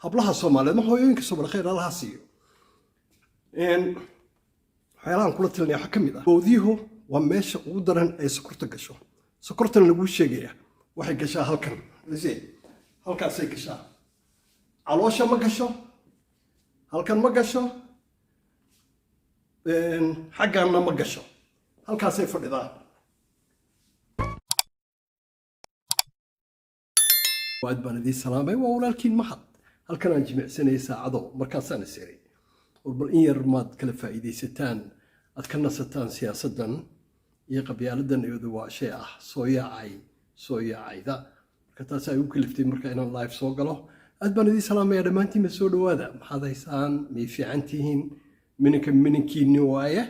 Hablaha Soomaaliyeed ma hooyooyinka Soomaaliyeed, khayr Allaha siiyo. Waxyaalahan kula talinaya waxaa ka mid ah, bowdiyuhu waa meesha ugu daran ay sokorta gasho. Sokortan laguu sheegaya waxay gashaa halkan. Lise, halkaasay gashaa. Caloosha ma gasho, halkan ma gasho, xagganna ma gasho, halkaasay fadhidaa. Aad baan idiin salaamay, waa walaalkiin Mahad. Halkan aan jimicsanayay saacado, markaasaan is iri, war bal in yar maad kala faa'iidaysataan, aad ka nasataan siyaasaddan iyo qabyaaladan iyadu waa shay ah soo yaacay, soo yaacayda. Marka taas ay u kaliftay marka inaan live soo galo. Aad baan idiin salaamaya dhammaantiinba, soo dhowaada. Maxaad haysaan? May fiican tihiin? Mininka mininkiinni waaye.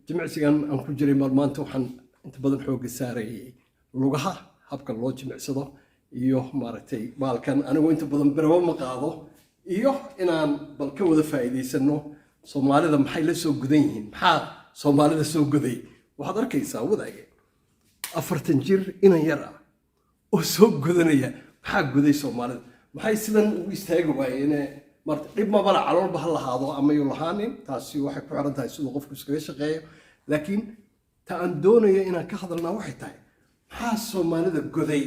Jimicsigan aan ku jiray maalmaanta waxaan inta badan xoogga saarayay lugaha, habka loo jimicsado iyo maaragtay baalkan. Anigu inta badan birabo ma qaado, iyo inaan bal ka wada faa'iidaysano Soomaalida maxay la soo gudan yihiin, maxaa Soomaalida soo goday. Waxaad arkaysaa wadaage 40 jir inan yar ah oo soo gudanaya. Maxaa guday Soomaalida? Maxay sidan ugu istaagi waayeene? Marta dhib mabala, caloolba ha lahaado ama yuu lahaanin, taasi waxay ku xiran tahay siduu qofku iskaga shaqeeyo. Laakiin ta aan doonayo inaan ka hadalnaa waxay tahay, maxaa Soomaalida goday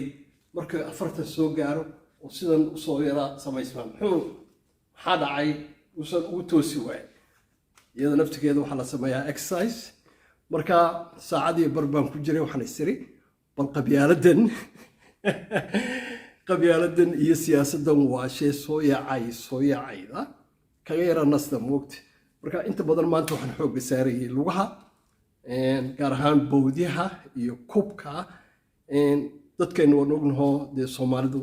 markay 40 soo gaaro oo sidan usoo yara samaysmaan? Maxaa dhacay uusan ugu toosi waayay? Iyada naftigeeda waxaa la sameeyaa exercise. Marka saacadii bar baan ku jiray, waxaan isiri bal qabyaaladan iyo siyaasaddan waa shee soo yaacay, soo yaacayda kaga yara nasta moogta. Marka inta badan maanta waxaan xoogga saarayay lugaha, gaar ahaan bowdyaha iyo kubka. Dadkaynu waan ognahoo dee, Soomaalidu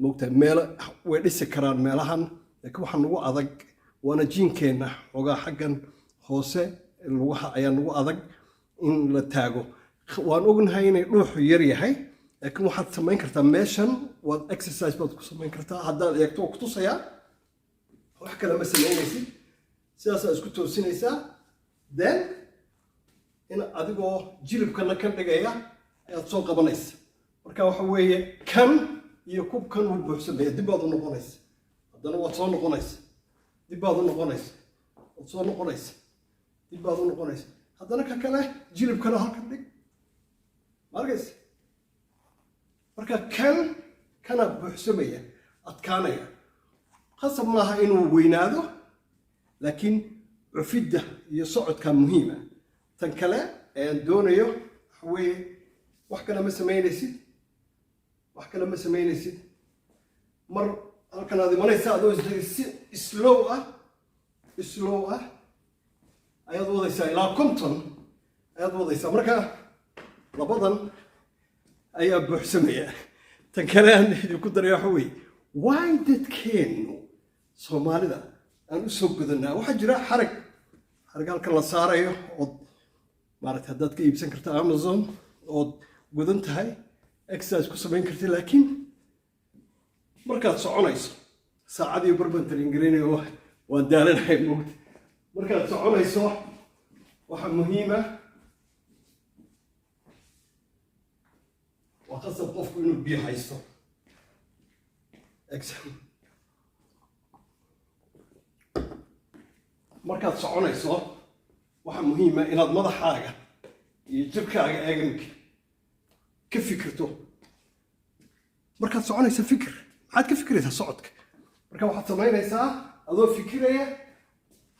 moogtahay meelo way dhisi karaan meelahan, laakiin waxaa nagu adag waana jiinkeenna xoogaa xaggan hoose lugaha ayaa nagu adag in la taago. Waan ognahay inay dhuuxu yar yahay, laakiin waxaad samayn kartaa meeshan, waad exercise baad ku samayn kartaa. Haddaad eegto waa kutusayaa, wax kale ma samaynaysid, sidaasaa isku toosinaysaa. Then in adigoo jilibkana kan dhigaya ayaad soo qabanaysa. Marka waxa weeye kan iyo kubkan wuu buuxsamaya, dib baad u noqonaysa, haddana waad soo noqonaysa, dib baad u noqonaysa, waad soo noqonaysa, dib baad u noqonaysa, haddana ka kale jilibkana halkan dhig. Ma arkaysa? Marka kan kana buuxsamaya, adkaanaya. Khasab maaha inuu weynaado, laakiin cufidda iyo socodka muhiima. Tan kale aan doonayo waxa weeye, wax kale ma samaynaysid, wax kale ma samaynaysid. Mar halkan aad imanaysa adoo si slow ah, slow ah ayaad wadaysaa, ilaa 50 ayaad wadaysaa. Marka labadan ayaa buuxsamaya. Tan kale aan idinku daraya waxa weeye, waay dadkeennu Soomaalida aan u soo gudanaa? Waxaa jira xarag halkan la saarayo ood maaragtay haddaad ka iibsan karta Amazon ood gudan tahay, exercise ku samayn karta. Laakiin markaad soconayso, saacadii bar baan talingareynayo, waan daalanahay moogta. Markaad soconayso waxaa muhiima, waa qasab qofku inuu biyo haysto. Markaad soconayso waxaa muhiima inaad madaxaaga iyo jirkaaga eeganka ka fikirto. Markaad soconayso fikir, maxaad ka fikiraysaa? Socodka. Marka waxaad samaynaysaa adoo fikiraya,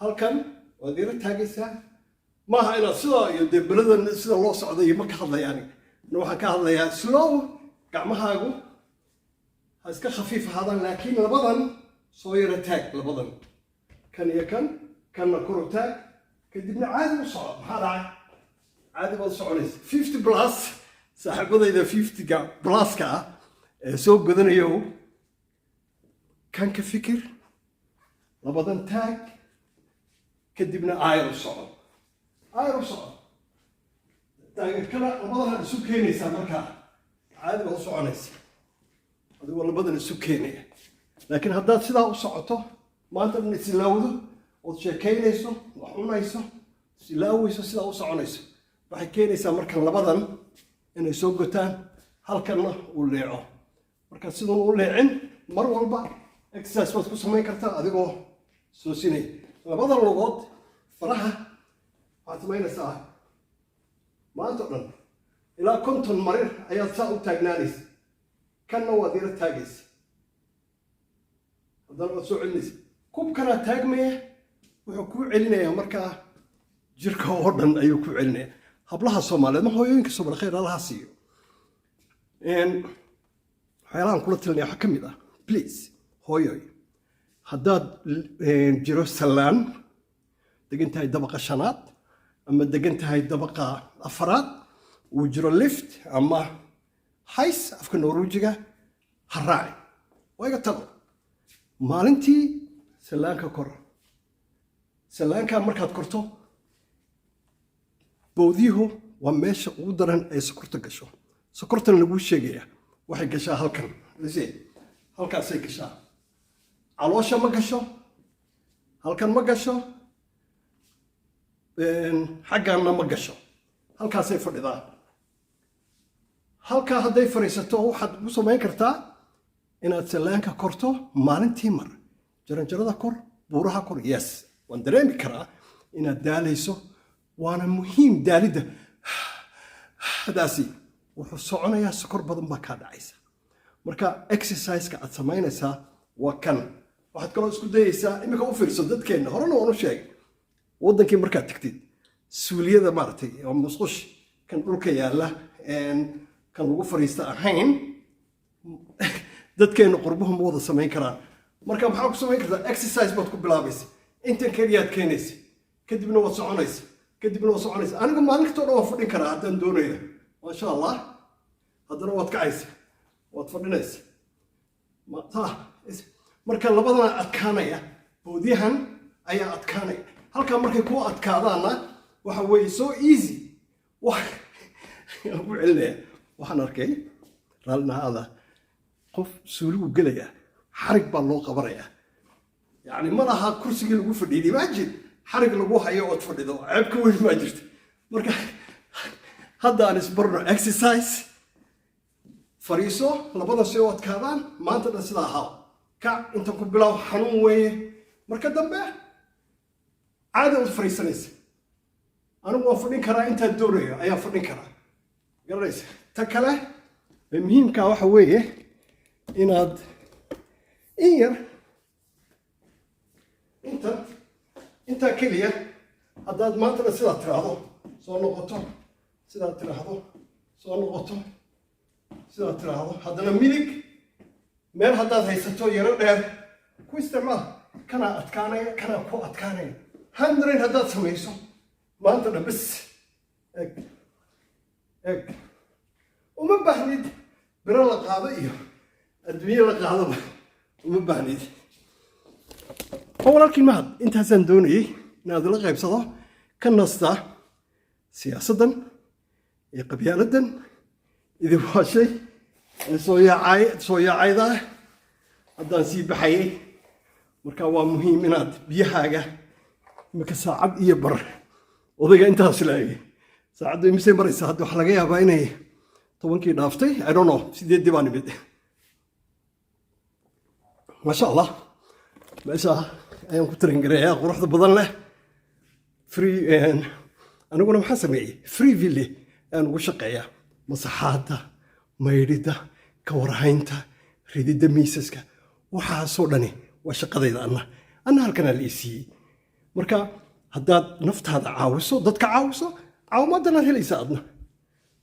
halkan waad yaro taagaysaa. Maaha inaad sidaa iyo dee beladan sida loo socda iyo ma ka hadlaya aniga. Ana waxaan ka hadlayaa slow, gacmahaagu ha iska khafiif ahaadaan, laakiin labadan soo yaro taag, labadan kan iyo kan, kanna kor u taag, kadibna caadi u soco. Maxaa dhacay? Caadi baad u soconaysa. 50 plus, saaxiibadayda 50-ga pluska ah ee soo godanayo, kan ka fikir, labadan taag, kadibna aayar u soco, aayar u soco. Taagan labadahan isu keenaysaa, markaa caadi baad u soconaysa adigoo labadan isu keenaya. Laakiin haddaad sidaa u socoto maanta dhan, isilaawdo ood sheekaynayso, wax cunayso, isilaaweyso, sidaa u soconayso, waxay keenaysaa marka labadan inay soo gotaan, halkanna uu leeco. Marka siduun u leecin mar walba. Exercise baad ku samayn kartaa adigoo soosinaya labada lugood, faraha. Waxaad samaynaysaa maanta o dhan ilaa 50 marir ayaad saa u taagnaanaysa. Kanna waad yaro taagaysa, haddana waad soo celinaysa. Kubkanaa taagmaya, wuxuu kuu celinayaa markaa jirka oo dhan ayuu kuu celinaya. Hablaha Soomaaliyeed ma hooyooyinka Soomaaliya, khayr Allaha siiyo. Waxyaalahan kula talinaya waxaa ka mid ah, please, hooyoy, haddaad jiro sallaan, degan tahay dabaqa shanaad ama degan tahay dabaqa afaraad, uu jiro lift ama heis afka Norwejiga, ha raaci. Waa iga talo. Maalintii sallaanka kor. Sallaankaa markaad korto, bowdyuhu waa meesha ugu daran ay sokorta gasho. Sokortan laguu sheegaya waxay gashaa halkan. Lise, halkaasay gashaa. Caloosha ma gasho, halkan ma gasho, xagganna ma gasho, halkaasay fadhidaa. Halkaa hadday fadhiisato, waxaad ugu samayn kartaa inaad sallaanka korto maalintii mar. Jaranjarada kor, buuraha kor. Yes, waan dareemi karaa inaad daalayso, waana muhiim daalidda hadaasi. Wuxuu soconayaa, sokor badan baa kaa dhacaysa. Marka exerciseka aad samaynaysaa waa kan. Waxaad kaloo isku dayaysaa, iminka u fiirso dadkeenna, horena waan u sheegay, waddankii markaad tagtid, suuliyada maaragtay oo musqush kan dhulka yaalla, kan lagu fariista ahayn, dadkeenna qurbuhu ma wada samayn karaan. Marka maxaa ku samayn kartaa? Exercise baad ku bilaabaysa. Intan keliyaad keenaysa, kadibna waad soconaysa, kadibna waad soconaysa. Anigu maalin kastoo dhan waan fadhin karaa haddaan doonayo, maasha Allah. Haddana waad kacaysa, waad fadhinaysa. Marka labadana adkaanaya, boodyahan ayaa adkaanaya. Halkaa markay ku adkaadaanna, waxa weeye so easy. Waan ku celinaya. Waxaan arkay, raallinahaada, qof suuligu gelaya, xarig baa loo qabanayaa. Yacni ma laha kursigii lagu fadhiyay. Imagine xarig lagu hayo ood fadhido, ceeb ka weyn maa jirta. Marka hadda aan isbarno exercise. Fadhiiso, labada si u adkaadaan, maanta dhan sidaa ahaa. Kac, intan ku bilow, xanuun weeye. Marka dambe caadi ood fadhiisanaysa. Anigu waan fadhin karaa, intaan doonayo ayaan fadhin karaa, garanaysa. Ta kale ee muhiimkaa waxa weeye inaad in yar inta intaa keliya haddaad maantana sidaad tiraahdo, soo noqoto, sidaad tiraahdo, soo noqoto, sidaad tiraahdo, haddana midig, meel haddaad haysato yaro dheer ku isticmaal. Kanaa adkaanaya, kanaa ku adkaanaya. 100 haddaad samayso maanta dhan bes, eg eg, uma baahnid biro la qaado iyo adduunye la qaadaba, uma baahnid. Oo walaalkiin Mahad, intaasaan doonayey inaad ila qaybsado. Ka nasta siyaasaddan iyo qabyaaladan idin waashay ee soo yaacay, soo yaacayda. Haddaan sii baxayay. Marka waa muhiim inaad biyahaaga, imika saacad iyo bar odayga intaas laegay. Saacaddu imisay maraysaa hadda? Waxaa laga yaabaa inay 10-kii dhaaftay, I don't know. 8-dii baan imid, maasha Allah. Meesha ayaan ku tarangareeyaa quruxda badan leh. Free aniguna maxaan sameeyey? Frivillig ayaan ugu shaqeeyaa: masaxaadda, maydhidda, ka warhaynta, rididda miisaska. Waxaasoo dhani waa shaqadayda. Anna halkanaa la isiiyey. Marka haddaad naftaada caawiso, dadka caawiso, caawimaadanaad helaysa adna,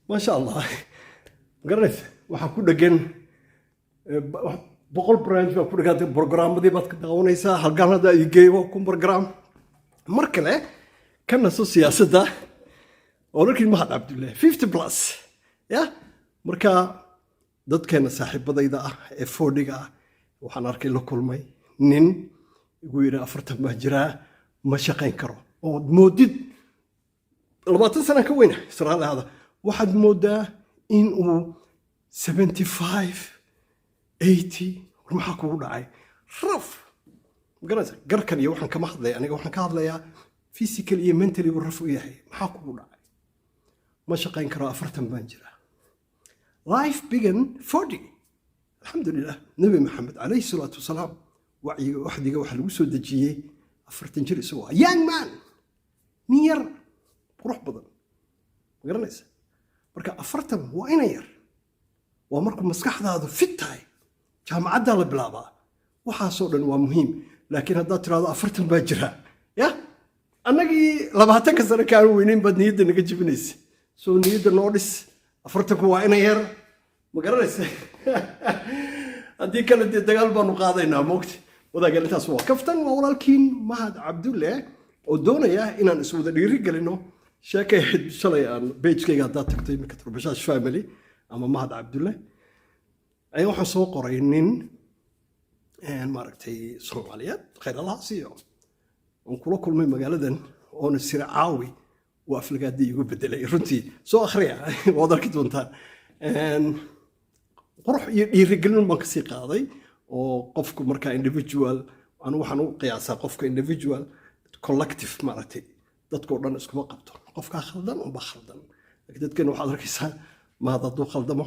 maasha Allah. Garanaysa, waxaa ku dhegan 100 branch baa ku dhegan. Programmadii baad ka daawanaysaa halkaan. Hadda igeeyo kun program. Mar kale ka naso siyaasadda. Walaalkiin Mahad Cabdullaahi, 50 plus ya. Marka dadkeena saaxiibadayda ah ee 40-ga ah, waxaan arkay, la kulmay nin igu yidhi, "40 baa jiraa, ma shaqayn karo," ood moodid 20 sana ka weyna israailahada. Waxaad moodaa in uu 75, 80. War maxaa kugu dhacay? Raf magaranaysa garkan iyo waxaan kama hadlaya aniga. Waxaan ka hadlayaa physical iyo mentally buu raf u yahay. Maxaa kugu dhacay? "Ma shaqayn karo, 40 baan jiraa." Life began 40, alxamdulilah. Nabi Maxamed calayhi salaatu wasalaam. Wacyiga waxdiga waxaa lagu soo dejiyey 40 jir isagoo ah, young man, nin yar qurux badan, ma garanaysa? Marka 40 waa ina yar, waa markuu maskaxdaadu fit tahay, jaamacaddaa la bilaabaa. Waxaasoo dhan waa muhiim. Laakiin haddaad tirahdo 40 baa jira, ya annagii 20-ka sano kaan weyneyn baad niyadda naga jebinaysa. Soo niyadda noo dhis, 40-ku waa ina yar, ma garanaysa? Haddii kale dee dagaal baanu qaadaynaa, moogta. Wadaagal, intaas waa kaftan. Waa walaalkiin Mahad Cabdulle oo doonaya inaan iswada dhiiri gelino. Sheekay ahayd shalay aan page-kayga haddaad tagto iminka, Turbashash Family ama Mahad Cabdulle, ayaa waxaan soo qoray nin maaragtay Soomaaliyeed, khayr Allaha siiyo, oon kula kulmay magaaladan, oona sira caawi uu aflagaadii igu bedelay. Runtii soo akhriya, waad arki doontaan. Qurux iyo dhiirigelin baan kasii qaaday oo qofku markaa individual, anu waxaan u qiyaasaa qofka individual, collective, maaragtay, dadkoo dhan iskuma qabto. Qofkaa khaldan unbaa khaldan, laakiin dadkeena waxaad arkaysaa, Mahad hadduu khaldamo,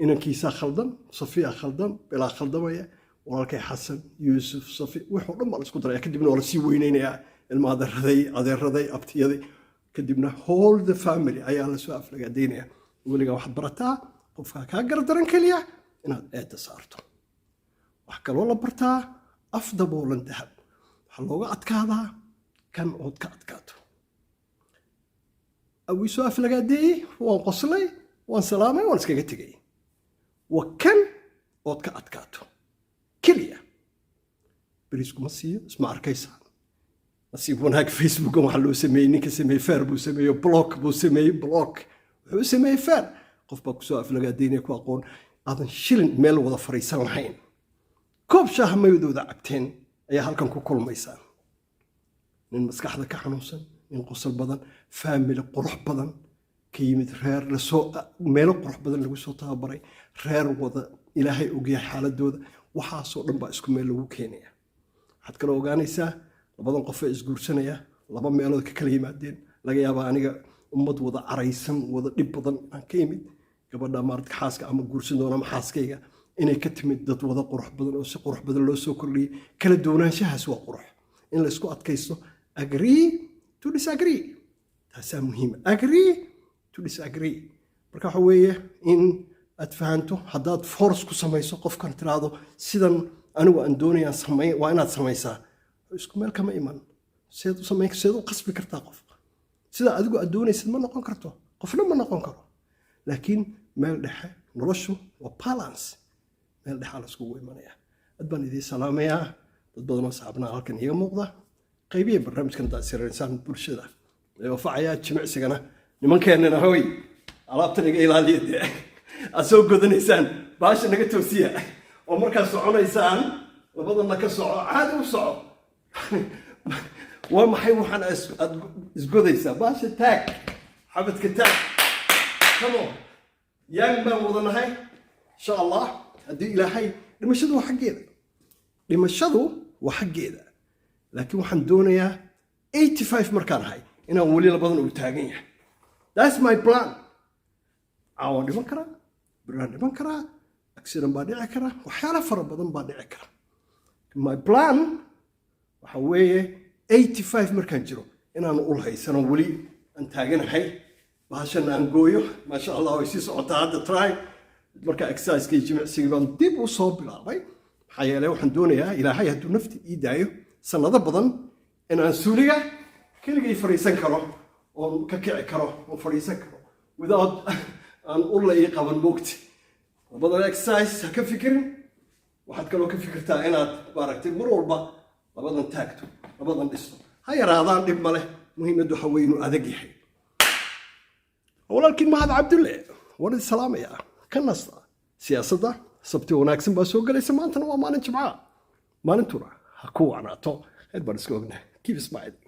inankiisaa khaldan, Safiya khaldan, Bilaa khaldamaya, walaalkay Xasan, Yuusuf, Safi, wixoo dhan baa la isku daraya. Kadibna waa lasii weyneynayaa, ilma adeeraday, adeeraday, abtiyaday, kadibna whole the family ayaa lasoo aflagaadaynaya. Weligaa waxaad barataa qofkaa kaa gardaran keliya inaad eedda saarto. Waxaa kaloo la bartaa af daboolan dahab waxaa looga adkaadaa kan ood ka adkaato. Awii soo aflagaadeeyey, waan qoslay, waan salaamay, waan iskaga tegay. Waa kan ood ka adkaato keliya. Beriiskuma siiyo, isma arkaysaan. Nasiib wanaag Facebookan waxaa loo sameeyey, ninka sameeyey fair buu sameeyey, block buu sameeyey. Block wuxuu u sameeyey fair. Qof baa kusoo aflagaadeynaya, ku aqoon, aadan shilin meel wada fariisan lahayn, koob shaaha mayadooda cabteen, ayaa halkan ku kulmaysaan. Nin maskaxda ka xanuunsan, nin qosol badan, family qurux badan ka yimid, reer lasoo meelo qurux badan lagu soo tababaray, reer wada Ilaahay ogyahay xaaladooda, waxaasoo dhan baa isku meel lagu keenaya. Waxaad kaloo ogaanaysaa labadan qof ee isguursanaya laba meelood ka kala yimaadeen. Laga yaabaa aniga ummad wada caraysan, wada dhib badan inaan ka yimid, gabadha maarata xaaska ama guursan doona ama xaaskayga inay ka timid dad wada qurux badan oo si qurux badan loo soo kordhiyey. Kala duwanaanshahaas waa qurux in laysku adkaysto. Agree to disagree, taasaa muhiima. Agree to disagree. Marka waxa weeye in aad fahanto, haddaad force ku samayso qofkan, tiraahdo sidan anigu aan doonayaan samay, waa inaad samaysaa, isku meel kama iman. Seed u samayn, seed u qasbi kartaa qof? Sida adigu aad doonaysid ma noqon karto, qofna ma noqon karo. Laakiin meel dhexe, noloshu waa balance, meel dhexaa laiskugu imanaya. Aad baan idiin salaamayaa. Dad badan oo saxaabnaa halkan iiga muuqda. Qaybiya barnaamijkan haddaad siraysaan bulshada ee wafacayaa jimicsigana. Nimankeenana, hoy, alaabtan iga ilaaliya dee, aad soo godanaysaan, baasha naga toosiya oo markaad soconaysaan labadana ka soco, caadi u soco. Waa maxay waxaan aad isgodaysaa? Baasha taag, xabadka taag. Come on, young baan wadanahay, insha Allah. Haddii Ilaahay, dhimashadu waa xaggeeda, dhimashadu waa xaggeeda, laakiin waxaan doonayaa 85 markaan ahay inaan weli labadan uu taagan yahay. That's my plan. Caawaan dhiman karaa, biraan dhiman karaa, accident baa dhici kara, waxyaalo fara badan baa dhici kara. My plan waxa weeye 85 markaan jiro inaan ul haysano, weli aan taaganahay, bahashan aan gooyo. Maasha Allah, way sii socotaa hadda. Try marka exercise iyo jimicsigii baan dib u soo bilaabay, maxaa yeelay waxaan doonayaa, Ilaahay hadduu nafti ii daayo, sannado badan inaan suuliga keligay fadhiisan karo, oon ka kici karo, oon fadhiisan karo without aan ulla ii qaban, moogti. Labadan exercise ha ka fikirin. Waxaad kaloo ka fikirtaa inaad maaragtay mar walba labadan taagto, labadan dhisto. Ha yaraadaan, dhib male. Muhiimaddu waxa weeye inuu adag yahay. Walaalkiin Mahad Cabdulle, waan idin salaamayaa. Ka nasta siyaasadda. Sabti wanaagsan baa soo gelaysa. Maantana waa maalin Jimca, maalintuna ha ku wacnaato. Khayr baan iska ognahay. Keep smiling.